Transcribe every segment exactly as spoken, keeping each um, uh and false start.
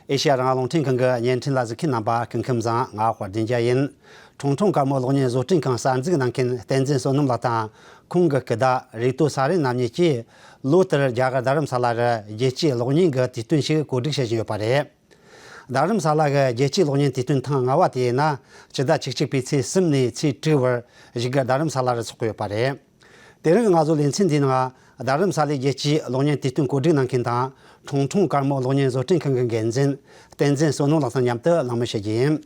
ཨེ་ཤེ་ཡ་རང་དབང་རླུང་འཕྲིན་ཁང་གི་བརྙན་འཕྲིན་ལ་གཟིགས་མཁན་རྣམ་པ་སྐུ་ཁམས་བཟང་། ང་དཔལ་ལྡན་རྒྱལ་ཡིན། ཁྲུང་ཁྲུང་དཀར་མོ་གློག་བརྙན་བཟོ་སྐྲུན་ཁང་གསར་འཛུགས་གནང་མཁན་བསྟན་འཛིན་བསོད་ནམས་ལགས་དང་ཁོང་གི་སྐུ་ཟླ་རེ་ཏོ་ས་རིན་རྣམ་གཉིས་ཀྱིས་ལོ་ལྟར་རྒྱ་གར་རྡ་རམ་ས་ལ་རུ་རྒྱལ་སྤྱིའི་གློག་བརྙན་གྱི་དུས་སྟོན་ཞིག་གོ་སྒྲིག་བྱེད་བཞིན་ཡོད་པ་རེད། རྡ་རམ་ས་ལ་གི་རྒྱལ་སྤྱིའི་གློག་བརྙན་དུས་སྟོན་ཐེངས་ལྔ་བ་དེ་ཡིན་ན་ཕྱི་ཟླ་བཅུ་གཅིག་པའི་ཚེས་གསུམ་ནས་ཚེས་དྲུག་བར་བཞུགས་སྒར་རྡ་རམ་ས་ལ་རུ་འཚོགས་ཀྱི་ཡོད་པ་རེད། དེ་རིང་གི་ང་ཚོ་ལེ་ཚན་འདིའི་ནང་རྡ་རམ་ས་ལའི་རྒྱལ་སྤྱིའི་གློག་བརྙན་དུས་སྟོན་གོ་སྒྲིག་གནང་མཁན་དང་ཁྲུང་ཁྲུང་དཀར་མོ་གློག་བརྙན་བཟོ་སྐྲུན་ཁང་གི་འགན་འཛིན་བསྟན་འཛིན་བསོད་ནམས་ལགས་དང་མཉམ་དུ་གླེང་མོལ་བྱེད་རྒྱུ་ཡིན།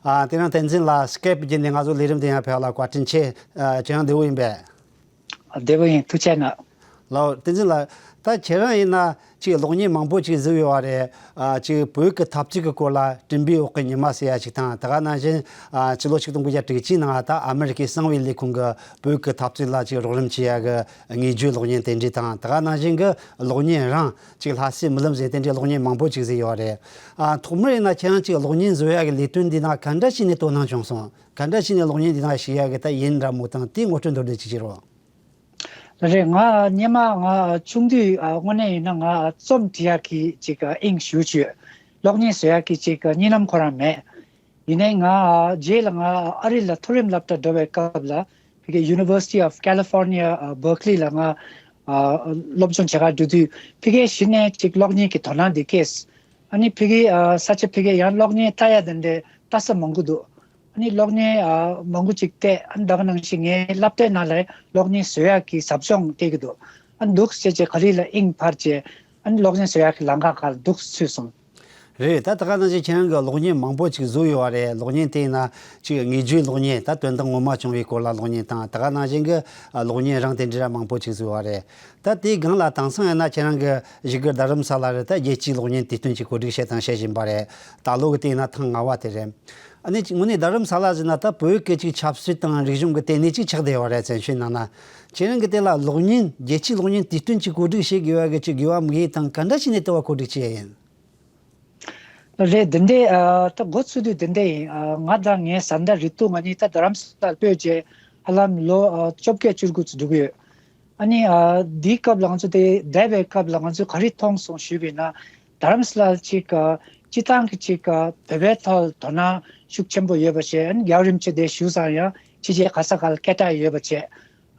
ཨ། དེ་རིང་བསྟན་འཛིན་ལགས་སི་ཀེབ་བརྒྱུད་ནས་ང་ཚོ་ལས་རིམ་འདི་ཡང་ཕེབས་པ་ལ་བཀའ་དྲིན་ཆེ། ཨ། ཁྱེད་རང་བདེ་པོ་ཡིན་པས། བདེ་པོ་ཡིན། ཐུགས་རྗེ་གནང་། ལགས་བསྟན་འཛིན་ལགས། ད་ཁྱེད་རང་ཡིན་ན་ཅིག་གློག་བརྙན་མང་པོ་ཅིག་གཟིགས་ཡོད་པ་རེད། ཨ། ཅིག་བོད་ཀྱི་འཐབ་རྩོད་ཀྱི་སྐོར་ལ་སྤྲིན་པའི་འོག་གི་ཉི་མ་ཟེར་ཡ་ཅིག་དང་། ད་ག་ནང་བཞིན། ཨ། ཕྱི་ལོ་ཆིག་སྟོང་དགུ་བརྒྱ་དྲུག་ཅུ་ནང་ད་ཨ་མེ་རི་ཀའི་གསང་བའི་ལས་ཁུངས་ཀྱི་བོད་ཀྱི་འཐབ་རྩོད་ལ་ཅིག་རོགས་རམ་བྱེད་ཡ་གི་དངོས་བརྗོད་གློག་བརྙན་དེ་འདྲ་དང་། ད་ག་ནང་བཞིན་གྱི་གློག་བརྙན་རང་ཅིག་ལྷ་སའི་རྨི་ལམ་ཟེར་དེ་འདྲའི་གློག་བརྙན་མང་པོ་ཅིག་གཟིགས་ཡོད་རེད། ཨ། ཐོག་མར་ཡིན་ན་ཁྱེད་རང་ཅིག་གློག་བརྙན་བཟོ་ཡ་གི་ལས་དོན་འདི་ནང་ག་འདྲ་བྱས་ནས་དོ་སྣང་བྱུང་སོང་། ག་འདྲ་བྱས་ནས་གློག་བརྙན་འདི་ནང་ཞུགས་ཡ་གི་ད་ཡིན་འདྲ་མོ་དང་དེའི་ངོ་སྤྲོད་མདོར་བསྡུས་ཅིག་བྱེད་རོགས། རེད། ང་སྔོན་མ་ང་ཆུང་དུས་ཨ་དངོས་གནས་ཡིན་ན་ང་རྩོམ་འབྲི་ཡག་གི་ཅིག་ཨ་དབྱིངས་ཞེ་པོ་ཅིག་ཡོད། གློག་བརྙན་བཟོ་ཡག་གི་ཅིག་ཨ་གཉིད་ལམ་ཁོ་རང་མེད། ཡིན་ནའི་ང་ཨ་རྗེས་ལ་ང་ཨ་རི་ལ་མཐོ་རིམ་སློབ་གྲྭ་འགྲོ་བའི་སྐབས་ལ་ཕ་གི་University of California, ཨ་Berkeley ལ་ང་ཨ་སློབ་སྦྱོང་བྱེད་གར་འགྲོ་དུས་ཕ་གིར་གཞི་ནས་ཅིག་གློག་བརྙན་གྱི་དོ་སྣང་འདི་སྐྱེས། ཨ་ནི་ཕ་གི་ཨ་ས་ཆ་ཕ་གིར་ཡང་གློག་བརྙན་ལྟ་ཡ་དེ་འདྲའི་ལྟ་ས་མང་པོ་འདུག། ཨ་ནི་གློག་བརྙན་ཨ་མང་པོ་ཅིག་བལྟས། ཨ་ནི་ད་ག་ནང་བཞིན་ངའི་སློབ་གྲྭའི་ནང་ལ་གློག་བརྙན་བཟོ་ཡག་གི་ཟབ་སྦྱོང་སྤྲད་ཀྱི་འདུག། ཨ་ནི་འདུག་བྱས་བྱས་ག་རེ་ལ་དབྱིངས་འཕར་བྱས། ཨ་ནི་གློག་བརྙན་བཟོ་ཡག་གི་ལམ་ཁ་ཁག་ལ་འདུག་ཚུད་སོང་། རེད། ད་ད་ག་ནང་བཞིན་ཁྱེད་རང་གིས་གློག་བརྙན་མང་པོ་ཅིག་བཟོས་ཡོད་པ་རེད། གློག་བརྙན་དེ་ཡིན་ན་ཅིག་དངོས་བརྗོད་གློག་བརྙན། ད་དོན་དག་ངོ་མ་བྱུང་བའི་སྐོར་ལ་གློག་བརྙན་དང་། ད་ག་ནང་བཞིན་གྱི་ཨ་གློག་བརྙན་རང་དེ་འདྲ་མང་པོ་ཅིག་བཟོས་པ་རེད། ད་དེའི་སྒང་ལ་དེང་སང་ཡིན་ན་ཁྱེད་རང་གི་བཞུགས་སྒར་རྡ་རམ་ས་ལ་རུ་ད་རྒྱལ་སྤྱིའི་གློག་བརྙན་དུས་སྟོན་ཅིག་གོ་སྒྲིག་བྱས་དང་བྱེད་བཞིན་པ་རེད། ད་ལོ་གི་དེ་ཡིན་ན་ཐེངས་ལྔ་བ་དེ་རེད། ཨ་ནི་ཅིག་དངོས་གནས་རྡ་རམ་ས་ལ་ཟེར་ན་ད་བོད་ཀྱི་ཅིག་ཆབ་སྲིད་དང་རིག་གཞུང་གི་ལྟེ་གནས་ཅིག་ཆགས་བསྡད་ཡོད་རེད། བཙན་བྱོལ་ནང་ན། ཁྱེད་རང་གི་དེ་ལ་གློག་བརྙན། རྒྱལ་སྤྱིའི་གློག་བརྙན་དུས་སྟོན་ཅིག་གོ་སྒྲིག་བྱེད་དགོས་པ་གི་ཅིག་དགོས་པ་མི་ཡོད་དང་། ག་འདྲ་བྱས་ནས་དེ་བ་གོ་སྒྲིག་བྱས་ཡིན། རེད། འདི་འདྲའི་ཨ་ད་འགོ་ཚུགས་དུས་འདི་འདྲ་ཡིན། ཨ་ང་དང་ངའི་བཟའ་ཟླ་རེ་ཏོ་ང་གཉིས་ད་རྡ་རམ་ས་ལར་སྤོས་རྗེས་ཧ་ལམ་ལོ་ཨ་བཅོ་བརྒྱད་བཅུ་དགུ་ཙམ་འགྲོ་གི་ཡོད། ཨ་ནི་ཨ་འདིའི་སྐབས་ལ་ང་ཚོ་དེ་བསྡད་པའི་སྐབས་ལ་ང་ཚོས་ག་རེ་མཐོང་སོང་ཞུས་པ་ཡིན་ན། རྡ་རམ་ས་ལ་ཅིག་ཨ་སྤྱི་བཏང་གི་ཅིག་ཨ་བོད་པའི་ཐོག་དོ་སྣང་ཤུགས་ཆེན་པོ་ཡོད་པ་བྱས། ཨ་ནི་རྒྱལ་བ་རིན་པོ་ཆེ་དེ་བཞུགས་སའང་ཡང་ཕྱི་རྒྱལ་ག་ས་ག་ལ་སྐད་གྲགས་ཡོད་པ་བྱས།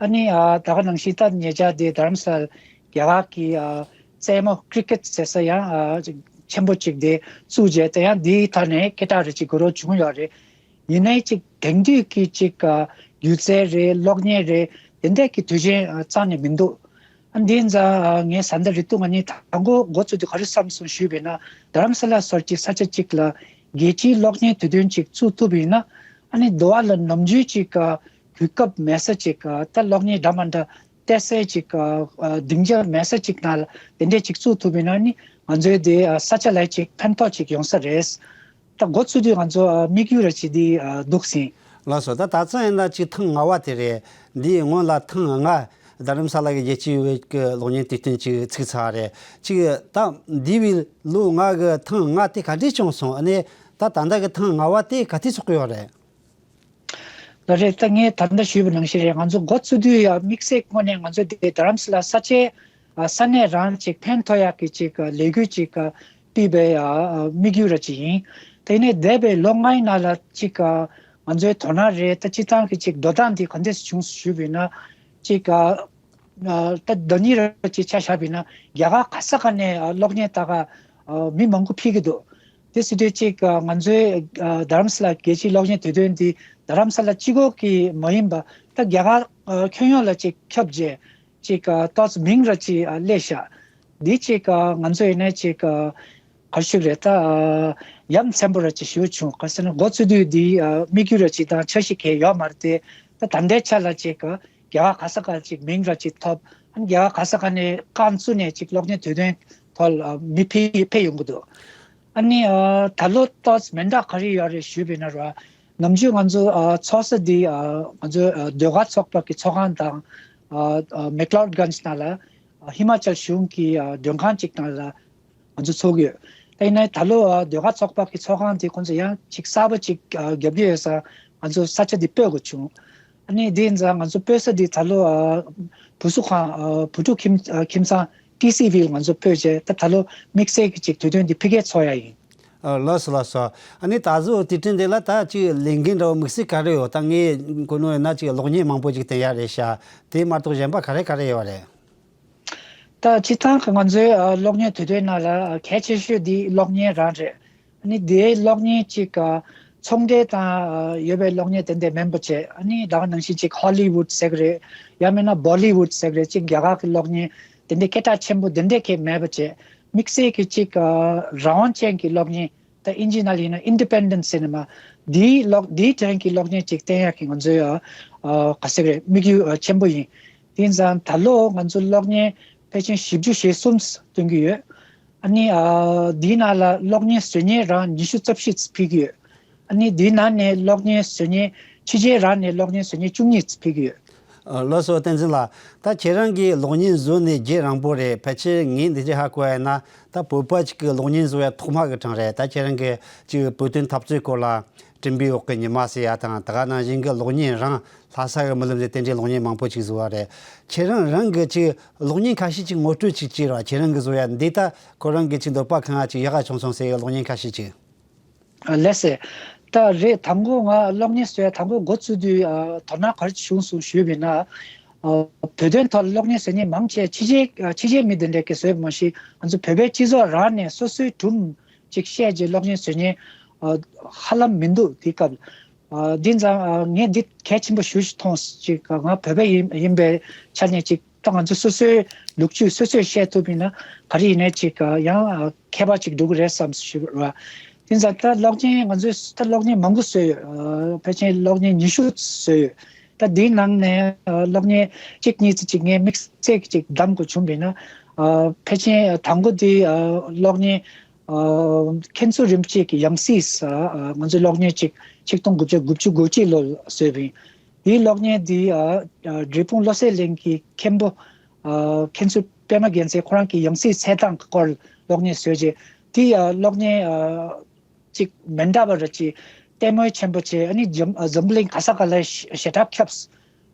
ཨ་ནི་ཨ་ད་ག་ནང་བཞིན་ད་ཉེ་ཆར་དེ་རྡ་རམ་ས་ལར་རྒྱ་གར་གྱི་ཨ་རྩེད་མོ་ཀྲི་ཀེད་ཟེར་ས་ཡང་ཨ་ཅིག་ཆེན་པོ་ཅིག་དེ་བཙུགས་རྗེས་དེ་ཡང་འདིའི་ཐད་ནས་སྐད་གྲགས་རེ་ཅིག་དགོས་རོགས་བྱུང་ཡོད་རེད། ཡིན་ནའི་ཅིག་དེང་དུས་ཀྱི་ཅིག་ཨ་སྒྱུ་རྩལ་རེད། གློག་བརྙན་རེད། དེ་འདྲ་གི་དུས་ཆེན་ཨ་རྩ་ནས་མི་འདུག། ཨ་འདི་ཡིན་ཙང་ཨ་ངའི་བཟའ་ཟླ་རེ་ཏོ་ང་གཉིས་དང་པོ་འགོ་བཙུགས་དུས་ག་རེ་བསམ་སོང་ཞུས་པ་ཡིན་ན། རྡ་རམ་ས་ལ་སོགས་ཀྱི་ས་ཆ་ཅིག་ལ་རྒྱལ་སྤྱིའི་གློག་བརྙན་དུས་སྟོན་ཅིག་བཙུགས་ཐུབ་པ་ཡིན་ན། ཨ་ནི་འདི་བ་ལ་ནམ་རྒྱུན་ཅིག་ཨ་གོ་སྐབས་མེད་ས་ཅིག་ཨ་ད་གློག་བརྙན་འདྲ་མ་འདྲ་བལྟ་སའི་ཅིག་ཨ་ཨ་སྡིངས་ཆ་མེད་ས་ཅིག་ནང་ལ་དེ་འདྲས་ཅིག་བཙུགས་ཐུབ་པ་ཡིན་ན། ཨ་ནི་ང་ཚོའི་དེ་ཨ་ས་ཆ་ལ་ཅིག་ཕན་ཐོགས་ཅིག་ཡོང་ས་རེད། ད་འགོ་ཚུགས་དུས་ང་ཚོ་ཨ་དམིགས་ཡུལ་ར་ཅིག་འདི་ཨ་འདུག་ཟིན། ལགས་སོ། ད་ད་ཚང་ཡིན་ན་ཅིག་ཐེངས་ལྔ་བ་དེ་རེད། འདིའི་སྔོན་ལ་ཐེངས་ལྔ་རྡ་རམ་ས་ལ་གི་རྒྱལ་སྤྱིའི་བོད་ཀྱི་གློག་བརྙན་དུས་སྟོན་ཅིག་ཚུགས་ཚར་རེད། ཅིག་ད་འདས་པའི་ལོ་ལྔ་གི་ཐེངས་ལྔ་དེ་ག་འདྲས་བྱུང་སོང་། ཨ་ནི་ད་ད་ལྟ་གི་ཐེངས་ལྔ་བ་དེ་ག་དུས་ཚོགས་ཀྱི་ཡོད་རེད། ལགས་རེད། ད་ངས་ད་ལྟ་ཞུས་པ་ནང་བཞིན་རེད། ང་ཚོ་འགོ་བཙུགས་དུས་ཡང་དམིགས་བསལ་དངོས་གནས་ང་ཚོ་དེ་རྡ་རམ་ས་ལ་ས་ཆའི་ཨ་ས་གནས་རང་ཅིག་ཕན་ཐོགས་ཡག་གི་ཅིག་ཨ་ལས་འགུལ་ཅིག་ཨ་སྤེལ་བའི་ཨ་ཨ་དམིགས་ཡུལ་ར་ཅིག་ཡིན། དེ་ནས་འདས་པའི་ལོ་ལྔའི་ནང་ལ་ཅིག་ཨ་ང་ཚོའི་དོ་སྣང་རེད། ད་སྤྱི་བཏང་གི་ཅིག་འགྲོ་སྟངས་འདི་ག་འདྲས་བྱུང་ཞུས་པ་ཡིན་ན། ཅིག་ཨ་ཨ་ད་ཟླ་ཉིན་ར་ཅིག་ཆ་བཞག་པ་ཡིན་ན་རྒྱ་གར་ག་ས་ག་ནས་ཨ་གློག་བརྙན་ལྟ་ག་ཨ་མི་མང་པོ་ཕེབས་ཀྱི་འདུག། དེ་སྲིད་དུས་ཅིག་ཨ་ང་ཚོའི་ཨ་རྡ་རམ་ས་ལ་རྒྱལ་སྤྱིའི་གློག་བརྙན་དུས་སྟོན་འདི་རྡ་རམ་ས་ལ་གཅིག་པོ་གི་མ་ཡིན་པ་ད་རྒྱ་གར་ཨ་ཁྱོན་ཡོངས་ལ་ཅིག་ཁྱབ་རྗེས་ཅིག་ཨ་ཏོག་ཙམ་མིང་ར་ཅིག་ཨ་སླེབས་ཤག། འདི་ཅིག་ཨ་ང་ཚོ་ཡིན་ནའི་ཅིག་ཨ་ག་རེ་ཞུ་དགོས་རེད། ད་ཨ་ཡ་མཚན་པོ་ར་ཅིག་ཞུ་བྱུང་། ག་ཟེར་ན་འགོ་བཙུགས་དུས་འདི་ཨ་དམིགས་ཡུལ་ར་ཅིག་དང་འཆར་གཞི་གང་ཡང་ཡོད་མ་རེད་དེ། ད་ད་ལྟའི་ཆ་ལ་ཅིག་ཨ་རྒྱ་གར་ག་ས་ག་ཅིག་མིང་ར་ཅིག་ཐོབ། ཨ་ནི་རྒྱ་གར་ག་ས་ག་ནས་རྐང་བཙུགས་ནས་ཅིག་གློག་བརྙན་དུས་སྟོན་ཐོག་ལ་མི་ཕེབས་ཕེབས་ཡོང་གི་འདུག། ཨ་ནི་ཨ་ད་ལོ་ཏོག་ཙམ་མི་འདྲ་ག་རེ་ཡོད་རེད་ཞུས་པ་ཡིན་ན་ར། ནམ་རྒྱུན་ང་ཚོ་ཨ་ཚོགས་ས་འདི་ཨ་ང་ཚོ་ཨ་ཟློས་གར་ཚོགས་པ་གི་ཚོགས་ཁང་དང་ཨ་ཨ་མེག་ལོར་གྷན་ཇི་ནང་ལ་ཨ་ཧི་མ་ཅལ་གཞུང་གི་ཨ་མགྲོན་ཁང་ཅིག་ནང་ལ་ང་ཚོ་ཚོགས་ཀྱི་ཡོད། ད་ཡིན་ནའི་ད་ལོ་ཨ་ཟློས་གར་ཚོགས་པ་གི་ཚོགས་ཁང་དེ་ཁོང་ཚོ་ཡང་ཅིག་གསར་པ་ཅིག་ཨ་རྒྱབ་ཀྱི་ཡོད་ས། ང་ཚོ་ས་ཆ་འདི་སྤོ་དགོས་བྱུང་། ཨ་ནི་དེ་ཡིན་ཙང་ང་ཚོ་སྤོ་ས་འདི་ད་ལོ་ཨ་བུ་གསོ་ཁང་ཨ་བུ་ཕྲུག་ཁྱིམ་ཨ་ཁྱིམ་ཚང་ཊི་སི་ཝི་ལ་ང་ཚོ་སྤོས་རྗེས། ད་ད་ལོ་དམིགས་བསལ་གྱི་ཅིག་དུས་སྟོན་འདི་ཕ་གིར་ཚོགས་ཡ་ཡིན། ཨ། ལགས་སོ་ལགས་སོ། ཨ་ནི་ད་གཟོད་དུས་དྲན་དེ་ལ་ད་ཅིག་ལས་འགན་འདྲ་བོ་དམིགས་བསལ་ག་རེ་ཡོད། ད་ངས་གོ་ནོར་ཡོད་ན་ཅིག་གློག་བརྙན་མང་པོ་ཅིག་བསྟན་ཡ་རེད་ཤག་དེ་མ་གཏོགས་གཞན་པ་ག་རེ་ག་རེ་ཡོད་རེད། ད་སྤྱིར་བཏང་གི་ང་ཚོའི་ཨ་གློག་བརྙན་དུས་སྟོན་ནང་ལ་ཨ་གལ་ཆེ་ཤོས་འདི་གློག་བརྙན་རང་རེད། ཨ་ནི་དེའི་གློག་བརྙན་གཅིག་ཨ་ཚོང་འབྲེལ་དང་ཨ་ཡོད་པའི་གློག་བརྙན་དེ་འདྲ་མིན་པ་བྱས། ཨ་ནི་ད་ག་ནང་བཞིན་གཅིག་ཧོ་ལི་ཝུད་ཟེར་གི་རེད། ཡང་མིན་ན་བོ་ལི་ཝུད་ཟེར་གི་རེད། གཅིག་རྒྱ་གར་གི་གློག་བརྙན་དེ་འདྲ་སྐད་གྲགས་ཆེན་པོ་དེ་འདྲ་གས་མེད་པ་བྱས། དམིགས་བསལ་གྱི་གཅིག་ཨ་རང་དབང་ཅན་གྱི་གློག་བརྙན། ད་ཨིན་ཇི་ནང་ལ་ཡིན་ན་independent cinema། འདིའི་གློག་འདིའི་དོན་གྱི་གློག་བརྙན་ཅིག་བསྟན་ཡག་གི་ང་ཚོའི་ཨ་ཨ་ག་ཟེར་རེད། དམིགས་ཡུལ་ཨ་ཆེན་པོ་ཡིན། དེ་ཙང་ད་ལོ་ང་ཚོ་གློག་བརྙན་ཕལ་ཆེར་བཞི་བཅུ་ཞེ་གསུམ་སྟོན་གྱི་ཡོད། ཨ་ནི་ཨ་འདིའི་ནང་ལ་གློག་བརྙན་བཟོ་མཁན་རང་ཉི་ཤུ་རྩ་བཞི་ཕུད་ཀྱི་ཡོད། ཨ་ནི་འདིའི་ནང་ནས་གློག་བརྙན་བཟོ་མཁན་ཕྱི་རྒྱལ་རང་ནས་གློག་བརྙན་བཟོ་མཁན་བཅུ་གཉིས་ཕུད་ཀྱི་ཡོད། ཨ། ལགས་སོ། བསྟན་འཛིན་ལགས། ད་ཁྱེད་རང་གིས་གློག་བརྙན་བཟོས་ནས་རྗེས་རིང་པོ་རེད། ཕལ་ཆེར་ངས་འདི་འདྲ་ཧ་གོ་ཡ་ན་ད་བོད་པ་ཅིག་གིས་གློག་བརྙན་བཟོ་ཡ་ཐོག་མ་གི་གྲངས་རེད། ད་ཁྱེད་རང་གིས་ཅིག་བོད་དོན་འཐབ་རྩོད་སྐོར་ལ་སྤྲིན་པའི་འོག་གི་ཉི་མ་ཟེར་ཡ་དང་། ད་ག་ནང་བཞིན་གྱི་གློག་བརྙན་རང་ལྷ་ས་གི་རྨི་ལམ་ཟེར་དེ་འདྲའི་གློག་བརྙན་མང་པོ་ཅིག་བཟོས་པ་རེད། ཁྱེད་རང་རང་གིས་ཅིག་གློག་བརྙན་ཁ་ཤས་ཅིག་ངོ་སྤྲོད་ཅིག་བྱས་རོགས། ཁྱེད་རང་གིས་བཟོ་ཡ་འདི་ད་ཁོ་རང་གིས་ཅིག་འདོད་པ་ཁེངས་ཡ་ཅིག་ཡག་ག་བྱུང་སོང་ཟེར་ཡ་གློག་བརྙན་ཁ་ཤས་ཅིག་ཨ། ལགས་སེ། ད་རེད། དང་པོ་ང་གློག་བརྙན་བཟོ་ཡ་དང་པོ་འགོ་བཙུགས་དུས་ཨ་དོ་སྣང་ག་རེ་བྱུང་སོང་ཞུས་པ་ཡིན་ན། ཨ་བོད་དོན་ཐོག་གློག་བརྙན་བཟོ་མཁན་མང་ཆེ་ཕྱི་རྒྱལ་ཨ་ཕྱི་རྒྱལ་མི་དེ་འདྲས་ཀྱིས་བཟོས་པ་མ་གཞི་ང་ཚོ་བོད་པའི་སྤྱི་ཚོགས་རང་ནས་སོ་སོའི་སྒྲུང་ཅིག་བཤད་རྗེས་གློག་བརྙན་བཟོ་མཁན་ཨ་ཧ་ལམ་མི་འདུག་དེའི་སྐབས། ཨ་འདི་ཙང་ཨ་ངས་འདི་གལ་ཆེན་པོ་ཞེ་པོ་ཅིག་མཐོང་། ཅིག་ང་བོད་པ་ཡིན་ཡིན་པའི་ཆ་ནས་ཅིག་ད་ང་ཚོ་སོ་སོའི་ལོ་རྒྱུས་སོ་སོས་བཤད་ཐུབ་ཡིན་ན་ག་རེ་ཡིན་ནའི་ཅིག་ཡང་ཁྱད་པར་ཅིག་འགྲོ་གི་རེད་བསམ་ཞུ་བ། དེ་ཙང་ད་གློག་བརྙན་ང་ཚོས་ད་གློག་བརྙན་མང་པོ་བཟོས་ཡོད། ཕལ་ཆེར་གློག་བརྙན་ཉི་ཤུ་བཟོས་ཡོད། ད་འདིའི་ནང་ནས་གློག་བརྙན་གཅིག་གཉིས་ཙམ་ཅིག་ངས་དམིགས་བསལ་གྱི་ཅིག་བདམས་དགོས་བྱུང་བ་ཡིན་ན། ཕལ་ཆེར་དང་པོ་དེ་གློག་བརྙན་མཁན་ཟུར་རིན་པོ་ཆེ་གི་ཡང་སྲིད་ང་ཚོའི་གློག་བརྙན་ཅིག་ཆིག་སྟོང་དགུ་བརྒྱ་དགུ་བཅུ་གོ་གཅིག་ལོར་བཟོས་པ་ཡིན། དེའི་གློག་བརྙན་འདི་ཨ་ཨ་འབྲས་སྤུངས་བློ་གསལ་གླིང་གི་མཁན་པོ་ཨ་མཁན་ཟུར་པད་མ་རྒྱལ་མཚན་ཁོ་རང་གི་ཡང་སྲིད་འཚོལ་སྟངས་ཀྱི་སྐོར་གློག་བརྙན་བཟོས་རྗེས། དེ་ཨ་གློག་བརྙན་ཨ་ཅིག་མི་འདྲ་བ་ར་ཅིག་ལྟད་མོ་ཆེན་པོ་བྱས། ཨ་ནི་འཛམ་ཨ་འཛམ་བུ་གླིང་ག་ས་ག་ལ་ཞེ་ཞེ་དྲག་ཁྱབ།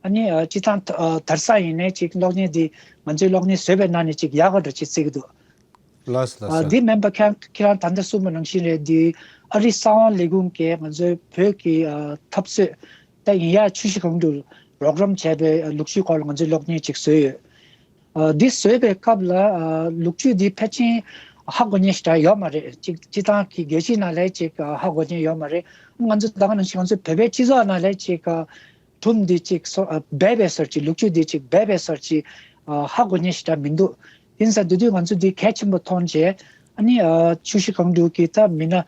ཨ་ནི་ཨ་སྤྱིར་བཏང་ཨ་དར་ས་ཡིན་ནའི་ཅིག་གློག་བརྙན་འདི་ང་ཚོའི་གློག་བརྙན་བཟོས་པའི་ནང་ནས་ཅིག་ཡག་ག་འདྲ་ཅིག་བརྩི་གི་འདུག་ལགས་སོ། ལགས་ཨ་སོ། འདི་མིན་པ་ཁྱེད་ཁྱེད་རང་ད་ལྟ་གསུངས་པ་ནང་བཞིན་རེད། འདི་ཨ་རིའི་གསང་བ་ལས་ཁུངས་ཀྱིས་ང་ཚོའི་བོད་ཀྱི་ཨ་འཐབ་རྩོད་ད་ཡིན་ཡ་ཆུ་བཞི་སྒང་དྲུག་རོགས་རམ་བྱས་པའི་ཨ་ལོ་རྒྱུས་སྐོར་ལ་ང་ཚོས་གློག་བརྙན་ཅིག་བཟོས་ཡོད། ཨ་འདི་བཟོས་པའི་སྐབས་ལ་ཨ་ལོ་རྒྱུས་འདི་ཕལ་ཆེར་ཧ་གོ་མཁན་ཞེ་དྲག་ཡོད་མ་རེད། ཅིག་སྤྱིར་བཏང་གི་རྒྱལ་སྤྱིའི་ནང་ལ་ཅིག་ཨ་ཧ་གོ་མཁན་ཡོད་མ་རེད། ང་ཚོ་ད་ག་ནང་བཞིན་ང་ཚོ་བོད་པའི་སྤྱི་ཚོགས་ནང་ལ་ཅིག་ཨ་སྒྲུང་འདི་ཅིག་སོ་ཨ་སྦས་པའི་སོར་ཅིག་ལོ་རྒྱུས་འདི་ཅིག་སྦས་པའི་སོར་ཅིག་ཨ་ཧ་གོ་མཁན་ཞེ་དྲག་མི་འདུག་དེ་ཙང་དེ་དུས་ང་ཚོ་འདི་གལ་ཆེན་པོ་མཐོང་རྗེས། ཨ་ནི་ཨ་ཆུ་བཞི་སྒང་དྲུག་གི་ད་མི་སྣ་ཨ་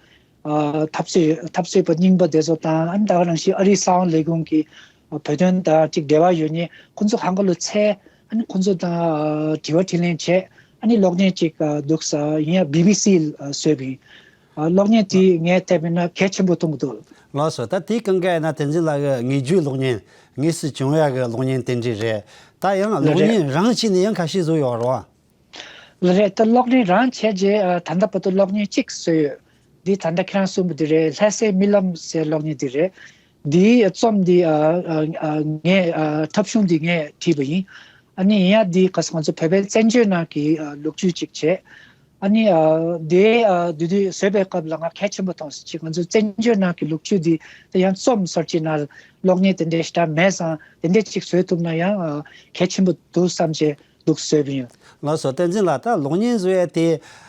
འཐབ་རྩོད་འཐབ་རྩོད་པ་རྙིང་པ་དེ་ཚོ་དང་། ཨ་ནི་ད་ག་ནང་བཞིན་ཨ་རིའི་གསང་བ་ལས་ཁུངས་ཀྱི་ཨ་བོད་དོན་དང་ཅིག་འབྲེལ་བ་ཡོད་མཁན་ཁོང་ཚོ་གང་ག་ལ་འཚོལ། ཨ་ནི་ཁོང་ཚོ་དང་ཨ་དྲི་བ་དྲིས་ལན་བྱས། ཨ་ནི་གློག་བརྙན་ཅིག་ཨ་འདུག་ས་ཡིན་ཡ་བི་བི་སི་ལ་བཟོས་པ་ཡིན། ཨ་གློག་བརྙན་དེ་ངས་བལྟས་པ་ཡིན་ན་གལ་ཆེན་པོ་མཐོང་གི་འདུག་ལགས་སོ། ད་དེའི་སྒང་ག་ཡིན་ན་བསྟན་འཛིན་ལགས་ཀྱི་ངེས་བརྗོད་གློག་བརྙན་དངོས་སུ་བྱུང་ཡག་གི་གློག་བརྙན་དེ་འདྲ་རེད། ད་ཡང་ལགས་གློག་རེད། བརྙན་རང་བྱས་ནས་ཡང་ཁ་ཤས་བཟོ་ཡོད་རེད་བ། ལགས་རེད། ད་གློག་བརྙན་རང་བྱས་རྗེས་ཨ་ད་ལྟ་བར་དུ་གློག་བརྙན་གཅིག་བཟོས་ཡོད། འདི་ད་ལྟ་ཁྱེད་རང་གསུངས་པ་འདི་རེད། ལྷ་སའི་རྨི་ལམ་ཟེར་གློག་བརྙན་འདི་རེད། འདིའི་རྩོམ་འདི་ཨ་ཨ་ཨ་ངས་ཨ་འཁྲབ་གཞུང་འདི་ངས་བྲིས་པ་ཡིན། ཨ་ནི་ཡིན་ཡང་འདི་ག་ས་ང་ཚོ་བོད་པའི་བཙན་བྱོལ་ནང་གི་ཨ་ལོ་རྒྱུས་ཅིག་བྱས། ཨ་ནི་ཨ་དེ་ཨ་དེ་དུས་བཟོས་པའི་སྐབས་ལ་ང་གལ་ཆེན་པོ་མཐོང་། ཅིག་ང་ཚོ་བཙན་བྱོལ་ནང་གི་ལོ་རྒྱུས་འདི་དེ་ཡང་རྩོམ་སོར་ཅིག་ནང་གློག་བརྙན་དེ་འདྲའི་ཞེ་དྲག་མེད་ཙང་། དེ་འདྲའི་ཅིག་བཟོས་ཐུབ་ན་ཡང་ཨ་གལ་ཆེན་པོ་འདུག་བསམ་བྱས་འདུག་བཟོས་པ་ཡིན། ལགས་སོ། བསྟན་འཛིན་ལགས། ད་གློག་བརྙན་བཟོ་ཡ་དེ་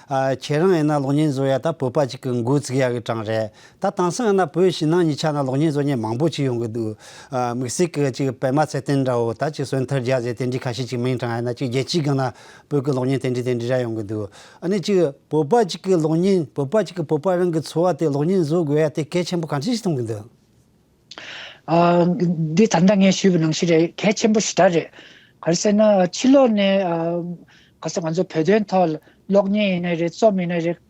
ཨ་ཁྱེད་རང་ཡིན་ན་གློག་བརྙན་བཟོ་ཡ་ད་བོད་པ་ཅིག་གི་འགོ་ཚུགས་ཡ་གི་གྲངས་རེད། ད་དེང་སང་ཡིན་ན་བོད་ཕྱི་ནང་གཉིས་ཆ་ན་གློག་བརྙན་བཟོ་མཁན་མང་པོ་ཅིག་ཡོང་གི་འདུག་ཨ་དམིགས་བསལ་གྱི་ཅིག་པད་མ་ཚེ་བརྟན་འདྲ་བོ། ད་ཅིག་བསོད་ཐར་རྒྱལ་ཟེར་དེ་འདྲའི་ཁ་ཤས་ཅིག་མིང་དྲངས་ཡ་ན། ཅིག་རྒྱལ་སྤྱིའི་སྒང་ན་བོད་ཀྱི་གློག་བརྙན་དེ་འདྲ་དེ་འདྲ་ར་ཡོང་གི་འདུག་ཨ་ནི་ཅིག་བོད་པ་ཅིག་གི་གློག་བརྙན། བོད་པ་ཅིག་གི་བོད་པ་རང་གི་འཚོ་བ་དེ་གློག་བརྙན་བཟོ་དགོས་ཡ་དེ་གལ་ཆེན་པོ་གང་འདྲ་ཞིག་མཐོང་གི་འདུག་ཨ། འདི་ད་ལྟ་ངས་ཞུས་པ་ནང་བཞིན་རེད། གལ་ཆེན་པོ་ཞེ་དྲག་རེད། ག་རེ་ཟེར་ན་ཕྱི་ལོགས་ནས་ཨ་ག་ཟེར། ང་ཚོ་བོད་དོན་ཐོག་གློག་བརྙན་ཡིན་ནའི་རེད། རྩོམ་ཡིན་ནའི་རེད།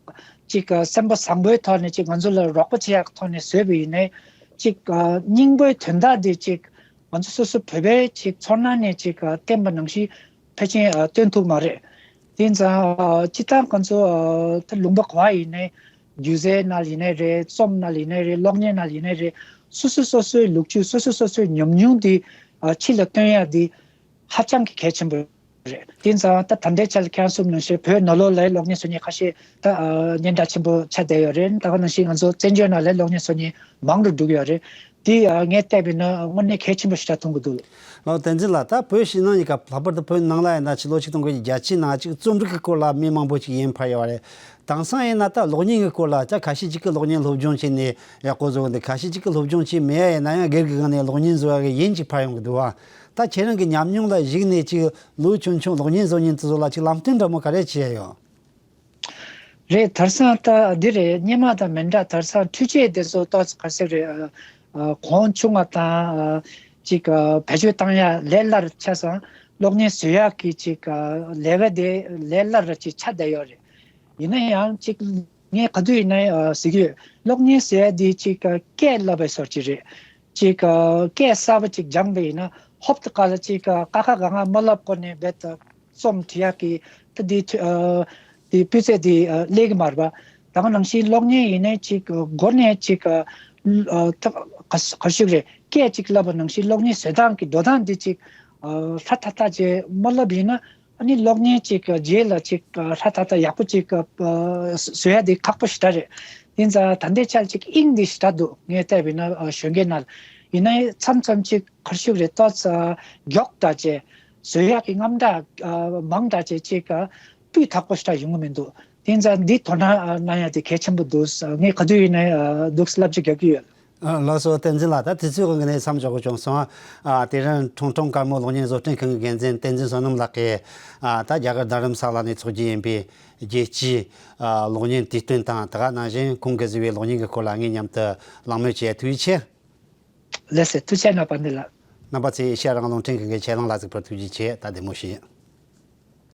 ཅིག་ཨ་སེམས་པ་བཟང་པོའི་ཐོག་ནས་ཅིག་ང་ཚོ་ལ་རོགས་པ་བྱེད་ཡག་ཐོག་ནས་བཟོས་པ་ཡིན་ནའི། ཅིག་ཨ་སྙིང་པོའི་དོན་དག་དེ་ཅིག་ང་ཚོ་སོ་སོ་བོད་པའི་ཅིག་ཚོར་སྣང་ནས་ཅིག་ཨ་བསྟན་པ་ནང་བཞིན་ཕལ་ཆེར་ཨ་སྟོན་ཐུབ་མ་རེད། དེ་ཙང་ཨ་སྤྱིར་བཏང་ང་ཚོ་ཨ་ད་ལུང་པ་ག་པར་ཡིན་ནའི། སྒྱུ་རྩལ་ནང་ཡིན་ནའི་རེད། རྩོམ་ནང་ཡིན་ནའི་རེད། གློག་བརྙན་ནང་ཡིན་ནའི་རེད། སོ་སོ་སོ་སོའི་ལོ་རྒྱུས། སོ་སོ་སོ་སོའི་ཉམས་མྱོང་འདི་ཨ་ཕྱི་ལ་སྟོན་ཡ་འདི་ཧ་ཅང་གི་གལ་ཆེན་པོ་ རེད། དེ་ཙང་ད་ད་ལྟའི་ཆར་ཁྱེད་རང་གསུངས་ནང་བཞིན་བོད་ནང་ལོགས་ལ་གློག་བརྙན་བཟོ་མཁན་ཁ་ཤས་ད་ཨ་སྙན་གྲགས་ཆེན་པོ་ཆགས་བསྡད་ཡོད་རེད། ད་ག་ནང་བཞིན་ང་ཚོ་བཙན་བྱོལ་ནང་ལ་གློག་བརྙན་བཟོ་མཁན་མང་རུ་འགྲོ་གི་ཡོད་རེད། དེ་ཨ་ངས་བལྟས་པ་ཡིན་ན་དངོས་གནས་གལ་ཆེན་པོ་ཞིག་ད་མཐོང་གི་འདུག་ལགས། བསྟན་འཛིན་ལགས། ད་བོད་ཕྱི་ནང་གཉིས་ཀ། ལྷག་པར་དུ་བོད་ནང་ལ་ཡིན་ན་ཕྱི་ལོ་ཆིག་སྟོང་དགུ་བརྒྱ་བརྒྱད་ཅུ་ནང་གཅིག་རྩོམ་རིག་གི་སྐོར་ལ་མི་མང་པོ་ཞིག་ཡིད་འཕར་ཡོད་རེད། དེང་སང་ཡིན་ན་ད་གློག་བརྙན་གྱི་སྐོར་ལ་ད་ཁ་ཤས་ཅིག་གིས་གློག་བརྙན་སློབ་སྦྱོང་བྱས་ནས་ཡག་པོ་བཟོ་གི་འདུག་ཁ་ཤས་ཅིག་གིས་སློབ་སྦྱོང་བྱས་མེད་ཡ་ཡིན་ན་ཡང་སྒེར་གྱི་སྒང་ནས་གློག་བརྙན་བཟོ་ཡ་གི་ཡིད་ཅིག་འཕར་ཡོང་གི་འདུག་བ། ད་ཁྱེད་རང་གི་ཉམས་མྱོང་ལ་གཞིགས་ནས་ཅིག་ལོ་ཆུང་ཆུང་གློག་བརྙན་བཟོ་མཁན་དེ་ཚོ་ལ་ཅིག་ལམ་སྟོན་འདྲ་མོ་ག་རེ་བྱས་ཡོད། རེད། དེང་སང་ད་འདི་རེད། སྔོན་མ་དང་མི་འདྲ། དེང་སང་འཕྲུལ་ཆས་དེ་ཚོ་ཏོག་ཙམ་ག་རེ་ཟེར་རེད། ཨ་ཨ་གོང་ཆུང་བ་དང་ཨ་ཅིག་ཨ་བེད་སྤྱོད་བཏང་ཡ་ལས་སླ་རུ་ཆགས་སོང་། གློག་བརྙན་བཟོ་ཡག་གི་ཅིག་ཨ་ལས་ཀ་དེ་ལས་སླ་རུ་ཅིག་ཆགས་བསྡད་ཡོད་རེད། ཡིན་ན་ཡང་ཅིག་ངས་ག་དུས་ཡིན་ན་ཨ་ཟེར་གྱི་ཡོད། གློག་བརྙན་ཟེར་ཡ་དེ་ཅིག་ཨ་སྐད་བསླབ་པའི་བཟོ་འདྲ་ཅིག་རེད། ཅིག་ཨ་སྐད་གསར་པ་ཅིག་སྦྱངས་པ་ཡིན་ན་ཧོབ་ཏེ་ག་ལ་ཅིག་ཨ་ཀ་ཁ་ག་ང་མ་བསླབ་གོང་ནས་རྦད་དེ་རྩོམ་འབྲི་ཡག་གི་ད་དེ་ཨ་དེ་སྤུས་ཚད་དེ་ཨ་སླེབས་ཀྱི་མ་རེད་པ། ད་ག་ནང་བཞིན་གློག་བརྙན་ཡིན་ནའི་ཅིག་ཨ་འགོ་ནས་ཅིག་ཨ་ཨ་ད་ག་ག་ཞུ་གི་རེད། སྐད་ཅིག་བསླབ་པ་ནང་བཞིན་གློག་བརྙན་བཟོ་སྟངས་ཀྱི་འགྲོ་སྟངས་འདི་ཅིག་ཨ་ཧྲ་ཐག་ཐག་བྱས་མ་བསླབ་པ་ཡིན་ན། ཨ་ནི་གློག་བརྙན་ཅིག་རྗེས་ལ་ཅིག་ཧྲ་ཐག་ཐག་ཡག་པོ་ཅིག་བཟོ་ཡ་དེ་ཁག་པོ་ཞེ་དྲག་རེད། ཡིན་ཙང་ད་ལྟའི་ཆར་ཅིག་དབྱིངས་འདི་ཞེ་དྲག་འདུག་ངས་བལྟས་པ་ཡིན་ན་གཞོན་སྐྱེས་ནང་ལ། ཡིན་ནའི་མཚམས་མཚམས་ཅིག་ག་རེ་ཞུ་གི་རེད། ཏོག་ཙམ་མགྱོགས་དྲགས་བྱས་བཟོ་ཡག་གི་རྔམ་དྲག་མང་དྲགས་བྱས་ཅིག་སྤུས་དག་པོ་ཞེ་དྲག་ཡོང་གི་མི་འདུག་ཡིན་ཙང་འདི་དོ་སྣང་གནང་ཡ་དེ་གལ་ཆེན་པོ་འདུག་ངས་ག་དུས་ཡིན་ནའི་འདུག་བསླབ་བྱ་རྒྱག་གི་ཡོད། ཨ། ལགས་སོ། བསྟན་འཛིན་ལགས། ད་དུས་ཚོད་དབང་གིས་ནས་མཚམས་འཇོག་དགོས་བྱུང་སོང་། ཨ། དེ་རིང་ཁྲུང་ཁྲུང་དཀར་མོ་གློག་བརྙན་བཟོ་སྐྲུན་ཁང་གི་འགན་འཛིན་བསྟན་འཛིན་བསོད་ནམས་ལགས་ཀྱིས། ཨ། ད་རྒྱ་གར་རྡ་རམ་ས་ལ་ནས་འཚོགས་རྒྱུ་ཡིན་པའི་རྒྱལ་སྤྱིའི་ཨ་གློག་བརྙན་དུས་སྟོན་དང་། ད་ག་ནང་བཞིན་ཁོང་གིས་བཟོས་པའི་གློག་བརྙན་གྱི་སྐོར་ལ་ངས་མཉམ་དུ་གླེང་མོལ་བྱས། ཐུགས་རྗེ་ཆེ། ལགས་སོ། ཐུགས་རྗེ་ཆེ་གནང་། བསྟན་འཛིན་ལགས། རྣམ་པ་ཚོས་ཨེ་ཤེ་ཡ་རང་དབང་རླུང་འཕྲིན་ཁང་གི་ཆེད་ལམ་ལ་གཟིགས་པར་ཐུགས་རྗེ་ཆེ། ད་བདེ་མོ་བྱོས།